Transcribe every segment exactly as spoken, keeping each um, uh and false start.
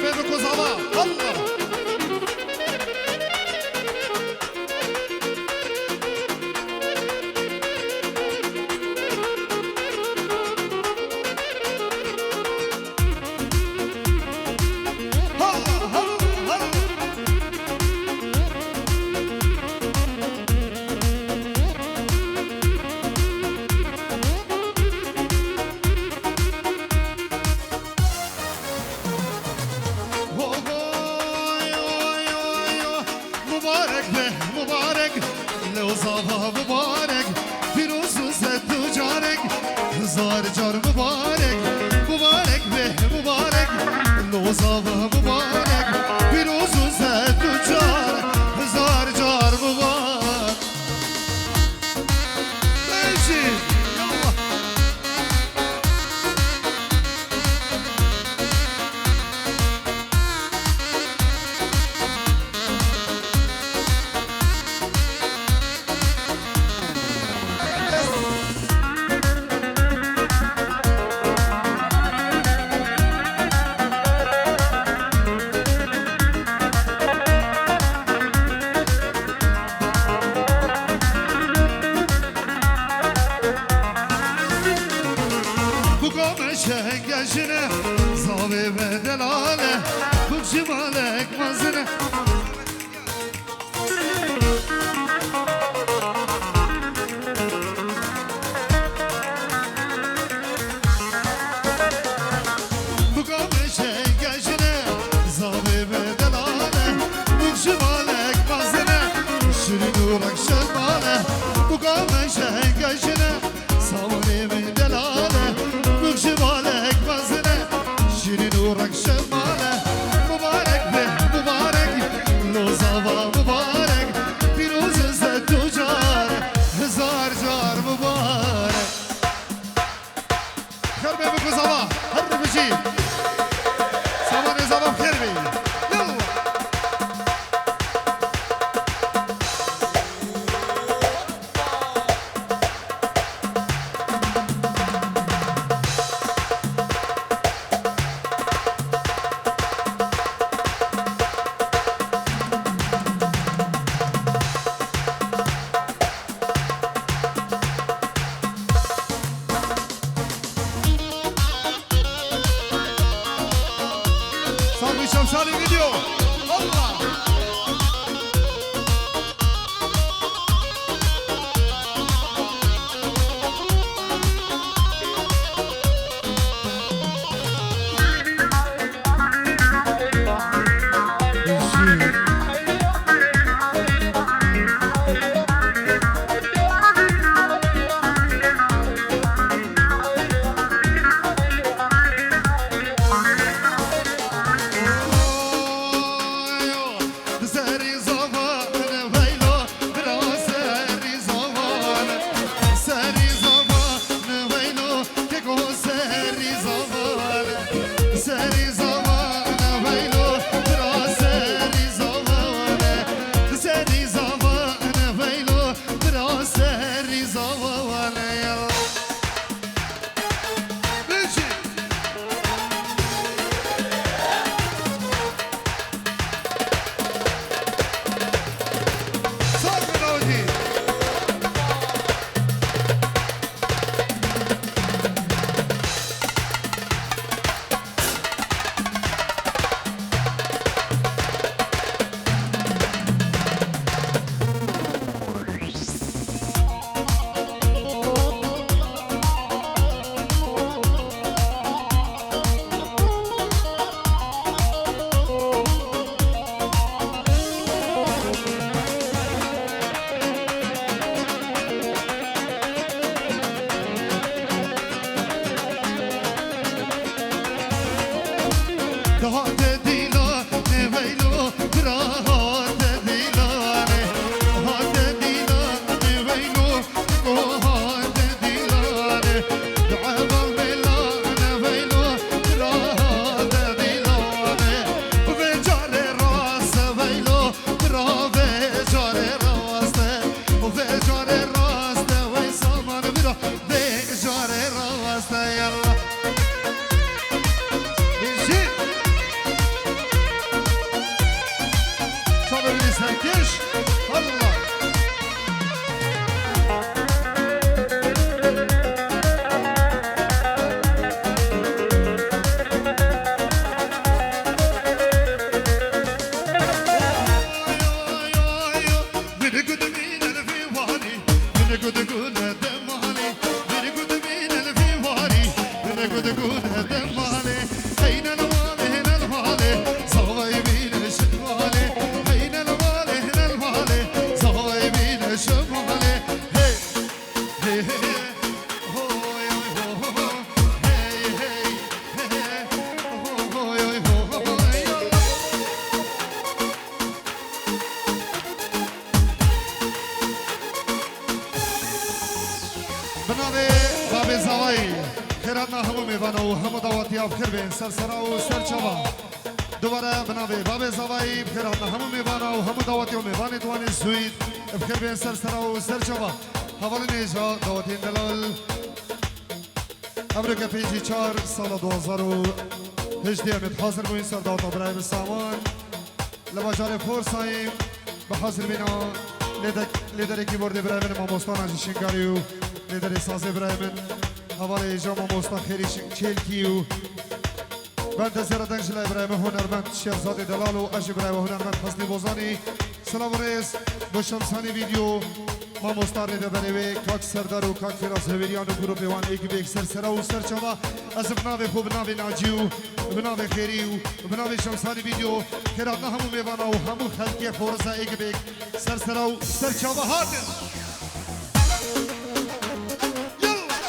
Bê bi ku zava. Allah. Mubarek be, mubarek, lewzava mubarek, pîroz û sedducarek, hezar car mubarek, mubarek be, mubarek, lewzava mubarek, pîroz û sedducar, hezar car mubarek. Bêjî, yallah. Buka me şenge jine, zavê me delale, bûk ji malek mezine. Buka me şenge jine, zavê me delale, bûk ji malek mezine, şirîn û rek şemale. Buka me şenge jine, Sawirê min delale, bûk ji balek mezine, şîrîn û rek şemale. Mubarek be, mubarek, lozava mubarek, pîroz e sed û car, hezar car mubarek. Xêr be bûk û zava, her bijî. Samanê zava xêr be. Yallah. Sabri Şevşali video. Allah. Serî zavan veylo, bira serî zavan. Serî zavan veylo, keko serî zavan. Serî zavan veylo, bira serî zavan. Serî zavan veylo, bira serî zavan. Bêjî. Sağ olun. Hate dîlanê veylo, bira hate dîlanê. Hate dîlanê veylo, o hate dîlanê. Dua bal mêlanê veylo, bira hate dîlanê. Vê carê rast e veylo, bira vê carê rast e. Vê carê rast e wey saman bira. Vê carê rast e, yallah. Bêjî. Gudgûn hebde malê, heyne li malê, heyne li malê, zavayê bîne şin malê, heyne li malê, heyne li malê, zavayê bîne şin malê. Hey, hey, hey, hey, hoy, hoy, hoy, hey, hey, hey, hey, hoy, hoy, hoy, hoy, yallah. Bi navê Babê Zavayî, xêrhatina hemû mêvana û hemû dawatiya bi xêr bên ser sera û ser çava. Dubare bi navê Babê Zavayî, bi xêrhatina hemû mêvana û hemû dawatiya û mêvanê di wanê Swîd, bi xêr bên ser sera û ser çava. Hevalên hêja, dawatiyên delal. Evroke pêncî çar sala du hazar û hejdeh em ê hazir bûyîn ser dawata birayê min Saman. Li bajarê Forsayê bi hazir bîna lêde-, lêderê kîbordê birayê min, mamosta Naci Şingarî û lêderê sazê birayê min, hevalê hêja mamosta Xêrî Şin-, Çêlkî û bendezê re deng ji lay birayê min hunermend Şêxzadê Delal û ez jî birayê we hunermend Hesnî Bozanî. Silav û rêz bo Şemsanî Vîdyo, mamosta rêveberê wê, kak Serdar û kak Firas Hewêriyan û grûpê wan êk bi êk ser sera û ser çava. Ez bi navê xwe, bi navê Nacî û bi navê Xêrî û bi navê Şemsanî Vîdyo, xêrhatina hemû mêvana û hemû xelkê Xoriza êk bi êk ser sera û ser çava hatin. Yallah!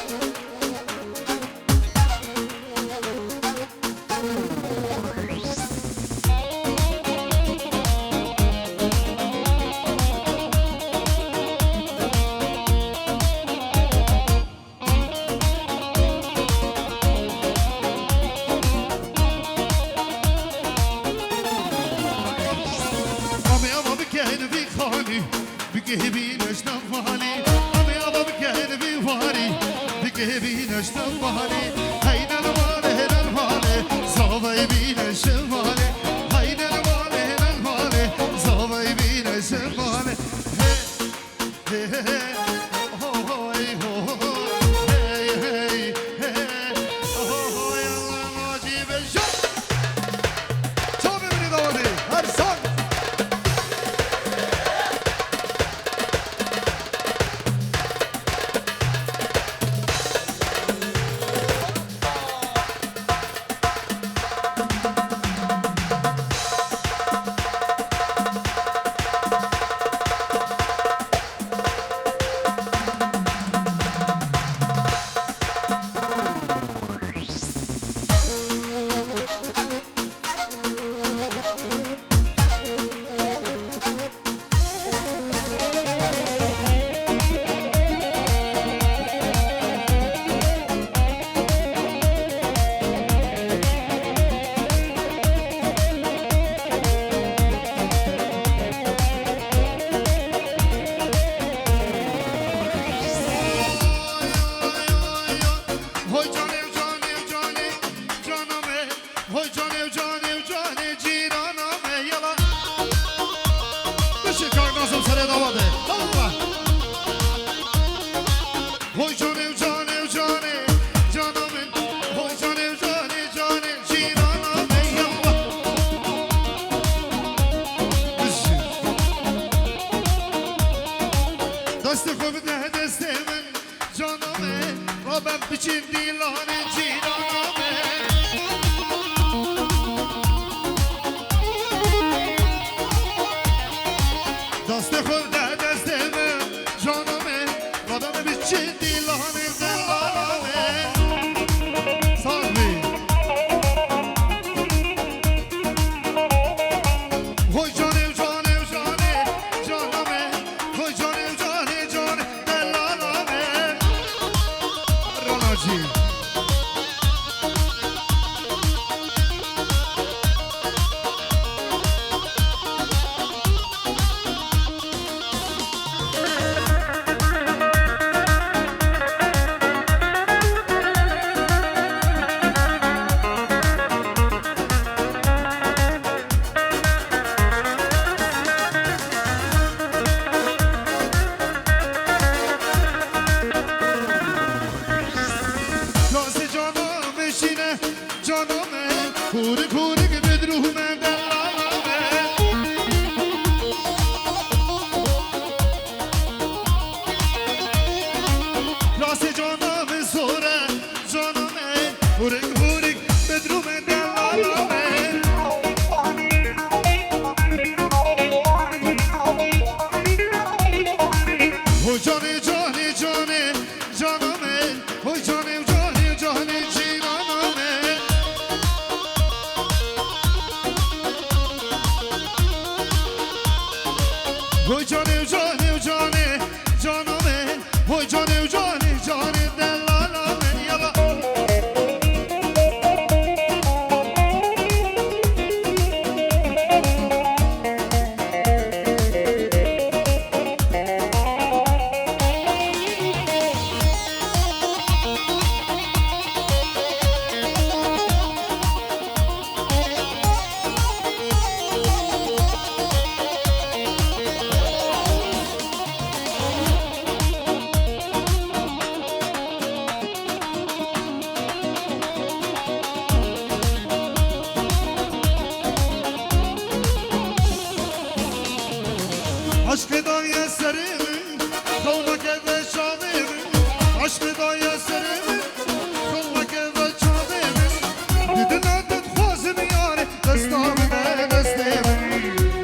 Amê ava bikerin vî xanî, bigihî bîne ji nav malê. Amê ava bikerin vî warî, bigihî bîne ji nav malê. Heyne li malê, heyne li malê, zavayê bîne ji malê. Heyne li malê, heyne li malê, zavayê bîne ji malê. Hey! Hey, hey, hey, ho, ho, hey, ho, ho, hey, hey, hey, hey, ho, ho, hey, Allah, Naci Bey, şut! Çavê min ê dawatê, her sal. Hoy canê û canê û canê, cana me. Hoy canê û canê û canê, cîrana me, yala. Bişî kak Nazim serê dawatê. Allah. Hoy canê û canê û canê, cana min. Hoy canê û canê, canê, cîrana me, yala. Bişî. Destê xwe bide destê min. Cana me, rabem biçin dîlanê cîrana me. Destê xwe de destê me, cana me, rabem biçin dîlanê delala me. Saz bî. Hoy canê û canê û canê, cana me. Hoy canê û canê, canê. Delala me. Ranacî. Lasê cana me şîne, cana me, hûrik hûrik bidrû me, delala me. Lasê cana me sor e, cana me, Hûrik hûrik bedrûme delala me. Ho canê canê canê cana me. Ho canê canê canê cîrana me. Ho canê canê canê cana me. Ho canê û canê, canê delala min, yala. Eşqê daye serê min, xewneke ve çavê min. Eşqê daye serê min, xewneke ve çavê min. Didina te dixwazim yarê, desta bide destê min.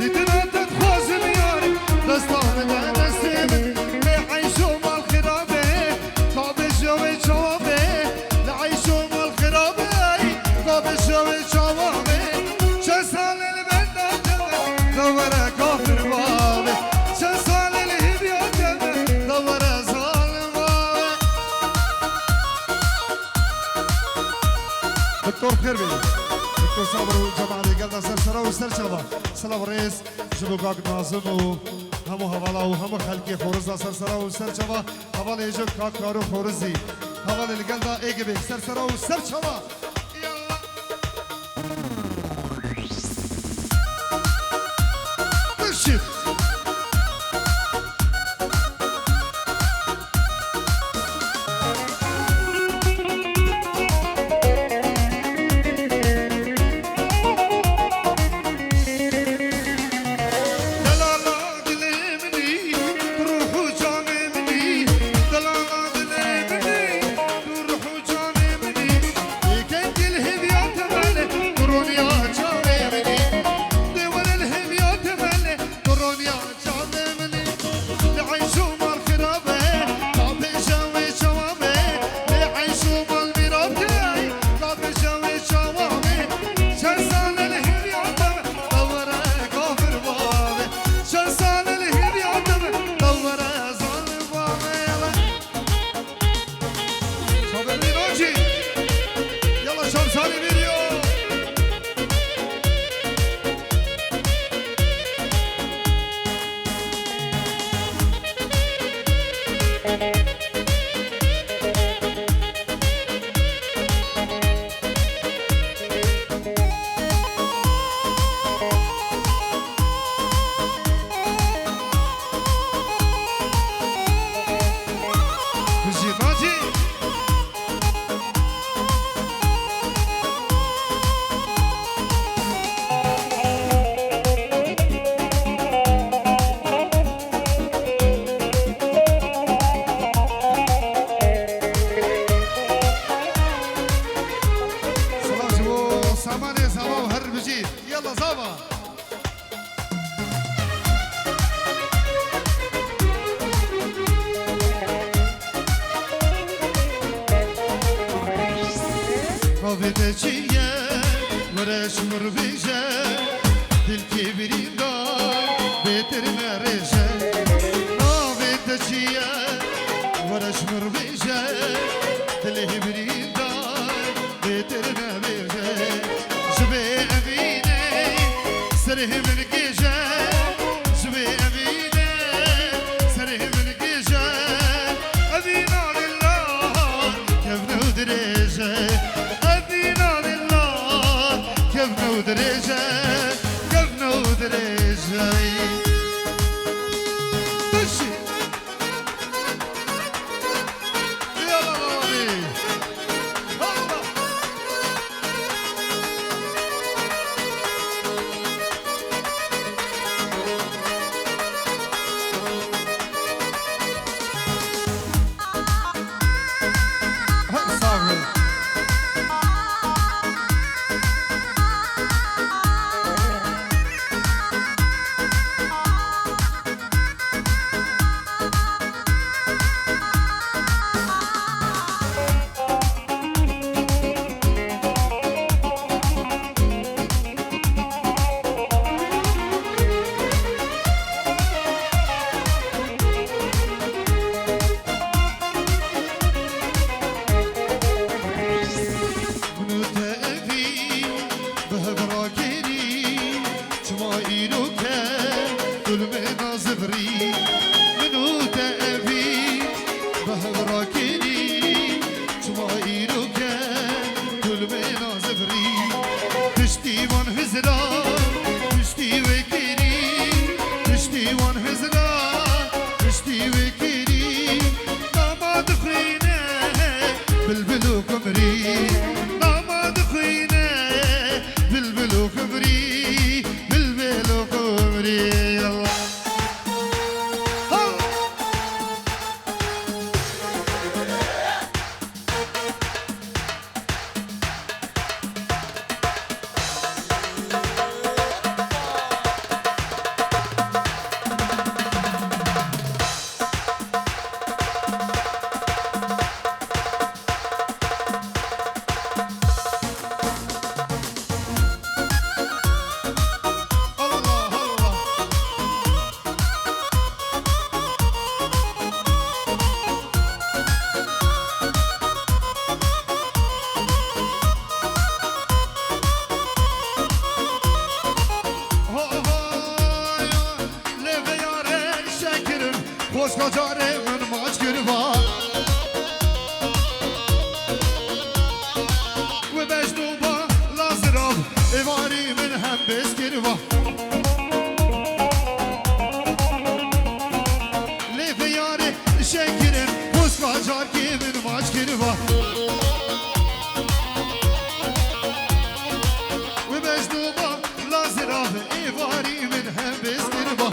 Didina te dixwazim yarê, desta bide destê min. Lê eyş û mal xirabe, ka bêje wê çawa be. Li eyş û mal xirabe, ka bêje wê çawa be. Çend sal e li benda te me, da were kafir babe. Çend sal e li hêviya te me, da were zalim babe. Doktor xêr bê. Doktor Sabir û cemaetê gel de ser sera û ser çava. Silav û rêz ji bo kak Nazim û hemû hevala û hemû xelkê Xoriz de ser sera û ser çava. Hevalê ji kak Karo Xorizî. Hevalê li gel de êgê bê ser sera û ser çava. Yalla. Bişî. Delala dilê min î, tu ruh û canê min î. Delala dilê min î, tu ruh û canê min î. Yekengî li hêviya te mele, tu roniya çavê min î. Dê were li hêviya te mele, tu roniya çavê min î. Li eyş û mal xirabe, ka bêje wê çawa be. Li eyş û mal mîratê, ka bêje wê çawa be. Çend sal e li hêviya te me, da were kafir babe. Çend sal e li hêviya te me, da were zalim babe. Şaberlî Naci. Yala şamsalî vîryo. Bijî Naci. Silav ji bo samanê zava û her bijî. Yalla zava. Navê te çi ye? Were ji min re bêje. Dilkê birîndar bêtir nerêje. Navê te çi ye? Were ji min re bêje. Dilê birîndar bêtir nebêje. Ji bê Emînê serê min gêje. Ji bê Emînê serê min gêje. Emîna lillah kevne û dirêje. Emîna lillah kevne û dirêje. Kevne û dirêje. Tişî. Carê min maç kiriba. We bejno ba lazirav, êvarî min hem bêz kiriba. Lê vê yarê şekirin, poska carkê min maç kiriba. We bejno ba lazirav, êvarî min hem bêz kiriba.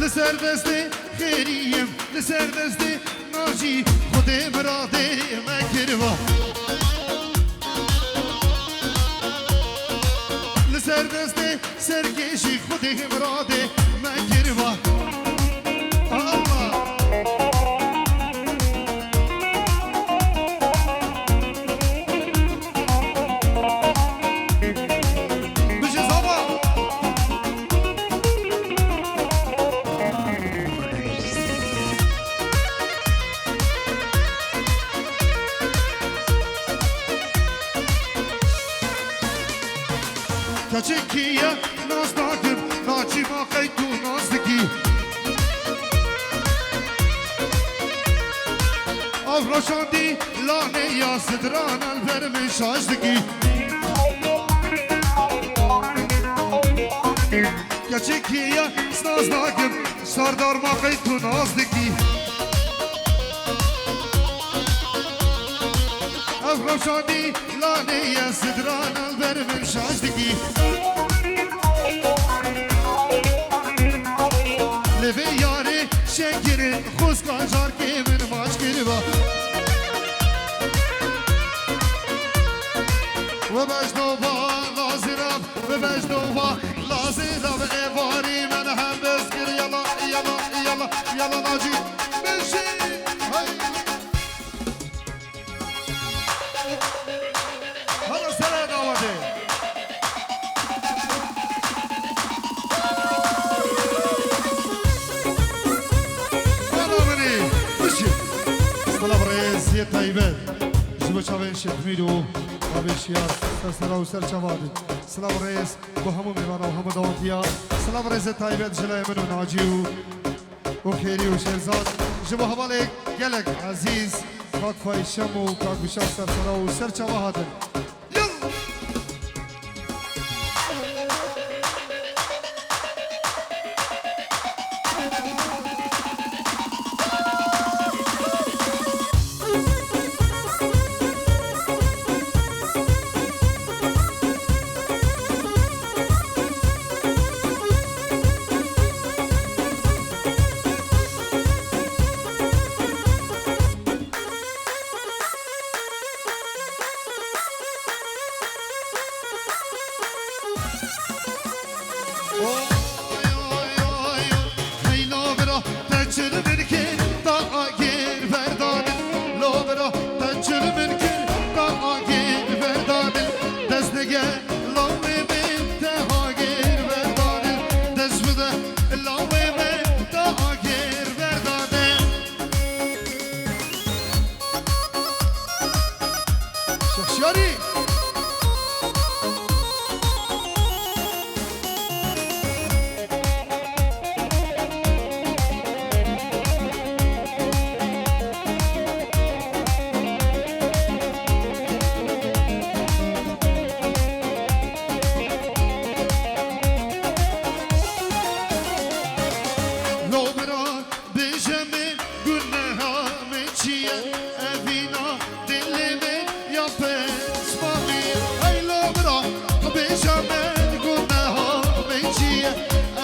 Li ser destê xêriyim, li ser destê nacî, Xwedê miradê me kiriba. Li ser destê serkêşî, Xwedê miradê me kiriba. Allah! Bijî zava! Keçikî ye, naz nakim, naçî ma qey tu naz dikî. Av roşandî lanê ya, sidran li ber min şaş dikî. Keçikî ye, naz nakim, serdar ma qey tu naz dikî. Ev rewşanî lanê ye, sidran li ber min şaş dikî. Lê vê yarê şekirin, xwezka carkê min maç kiriba. We bejno ba lazirav, we bejno ba lazirav, êvarî min hem bêz kir, yala, yala, yala, yala nacî, bêjî, hey. Hala sere dawetê. Bala minî, bişî. Silav rêz yê taybet ji bo çavên Şêx Mîro, Babê Şiyar, ser sera û ser çava din. Silav rêz bo hemû mêvana û hemû dawetiya. Silav rêzê taybet ji layê min û Nacî û û Xêrî û Şêrzad ji bo hevalê gelek ezîz, kak Fayşem û kak Guşak ser sera û ser çava hatin. Yal! Oy, oy, oy, oy. Hey, lo bira, te çil min kir, ta agir verdanin. Lo bira, te çil min kir, ta agir verdanin. Dest nige, lawê min, te agir verdanin. Dest bide, lawê min, te agir verdanin. Şexşiyarî. Lo bira, bêje min guneha min çi ye? Evîna dilê min ya pespa min ye. Hey lo bira, bêje min guneha min çi ye?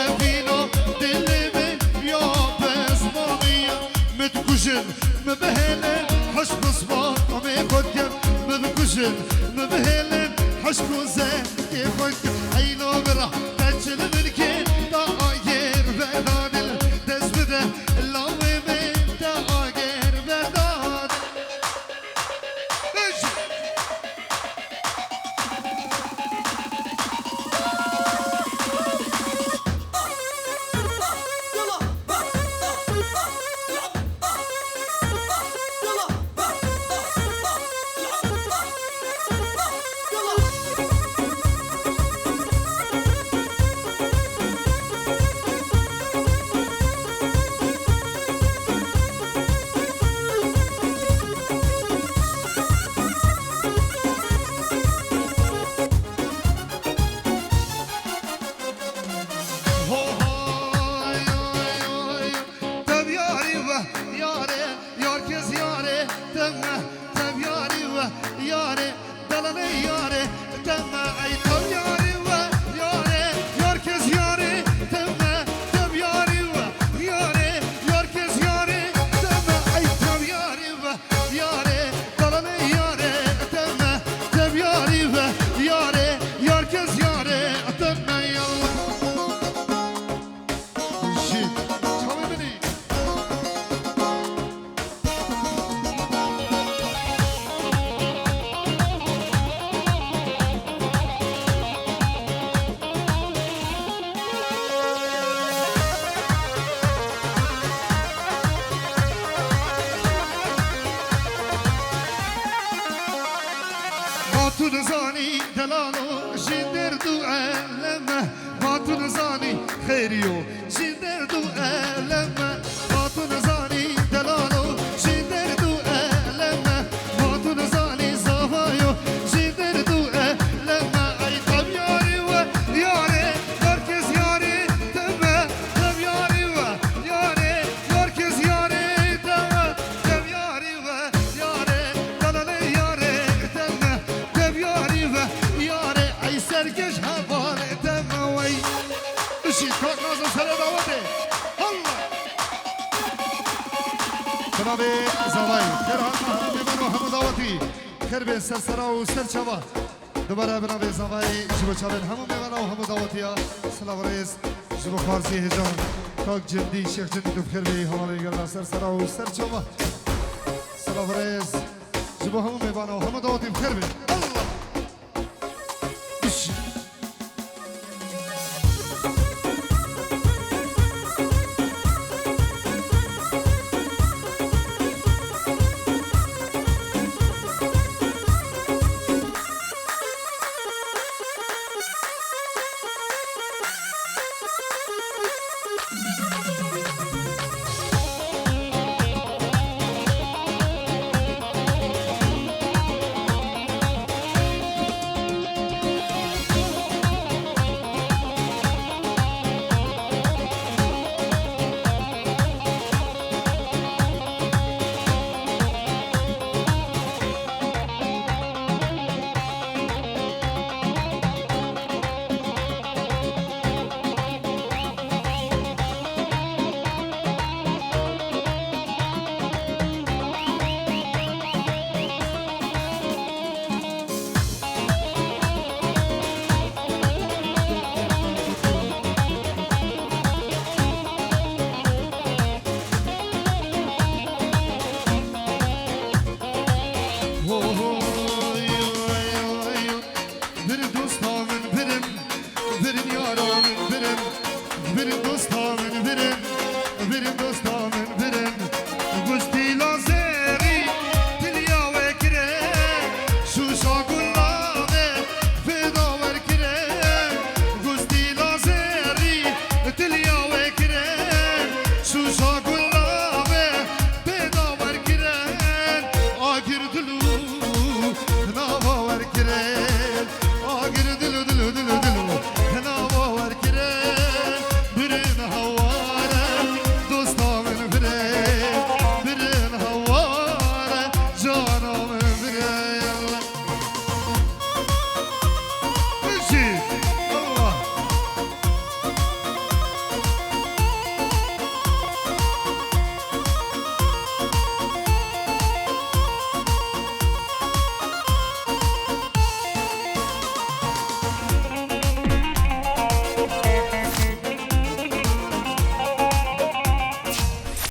Evîna dilê min ya pespa min ye. Min dikujin, min bihêlin, hişk û zexmê xwe dikim. Min dikujin, min bihêlin, hişk û zexmê xwe dikim. Hey lo bira, te çil min kir, ta agir verdanin. Dest bide, lawê min, te agir verdanin. Bêjî. Teme, tev yarî we, yarê, delalê yarê, teme, ey tev yarî we, yarê, yar kes yarê, teme, tev yarî we, yarê, yar kes yarê, teme, ey tev yarî we, yarê, delalê yarê, teme, tev yarî we, yarê, yar kes yarê, teme, yallah. Jî, çavê min î. Ma tu dizanî delalo ji derd û elem e, ma tu dizanî xêrî yo ji derd û elem e, ma tu dizanî delalo ji derd û elem e, ma tu dizanî zava yo ji derd û elem e. Ey tev yarî we, yarê, yar kes yarê, teme, tev yarî we, yarê, yar kes yarê, teme, tev yarî we, yarê, delalê yarê, teme, tev yarî we, yarê, ey serkeş hevalê, teme, wey. Bişî, kak Nazım, sere dawetê. Allah! Bi navê zavayê, xêr hatin hemû mêvan û hemû dawetî. Xêr bên ser sera û ser çava. Dubare bi navê zavayê ji bo çavên hemû mêvana û hemû dawetiya. Silav û rêz ji bo xwarzî hêjan. Kak Cindî, Şêx Cindî, tu bi xêr bêyî, hevalê gelda ser sera û ser çava. Silav û rêz ji bo hemû mêvana û hemû dawetî, bi xêr bê. Allah!